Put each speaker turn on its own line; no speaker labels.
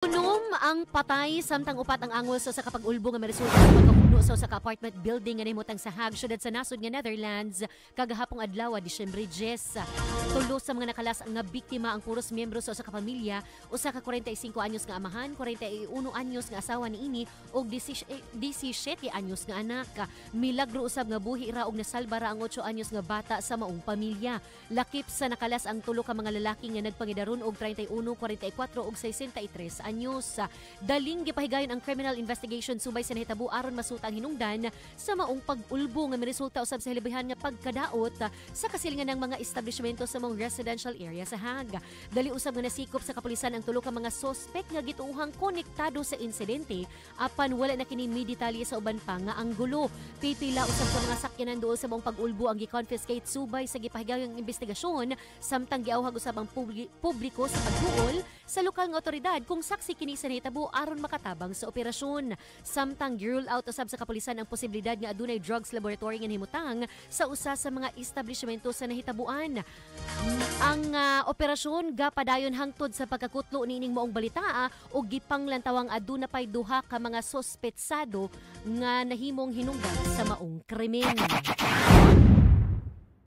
Unom ang patay samtang upat ang angol sa usa ka pag-ulbo nga miresulta sa pagkahuno sa usa ka apartment building nga nahimutang sa Hague, syudad sa nasod nga Netherlands, kagahapong adlaw, Disyembre 10. Tulo sa mga nakalas nga biktima ang puros miyembro sa usa ka pamilya, usa ka 45 anyos nga amahan, 41 anyos nga asawa niini ug 17 anyos nga anak. Milagro usab nga buhi ra og nasalba ra ang 8 anyos nga bata sa maong pamilya. Lakip sa nakalas ang tulo ka mga lalaki nga nagpangidaron og 31, 44 ug 63 anyos. Daling gipahigayon ang criminal investigation subay sa nahitabo aron masuta ang hinungdan sa maong pag-ulbo nga miresulta usab sa hilabihan nga pagkadaot sa kasilingan ng mga establishmento sa maong residential area sa Hague. Dali usab nga nasikop sa kapulisan ang tulo ka mga sospek nga gituohang konektado sa insidente, apan wala na kini midetalye sa uban pa nga anggulo. Pipila usab sa mga sakyanan duol sa maong pag-ulbo ang gi-confiscate subay sa gipahigayong investigasyon, samtang giawhag usab ang publiko sa pagduol sa lokal nga otoridad kung saksi kini sa nahitabo aron makatabang sa operasyon. Samtang gi-rule out usab sa kapulisan ang posibilidad nga adunay drugs laboratory nga nahimutang sa usa sa mga establishmento sa nahitabuan. Ang operasyon gapadayon hangtod sa pagkakutlo niining maong balita ug gipanglantawang aduna pay duha ka mga sospetsado nga nahimong hinungdan sa maong krimen.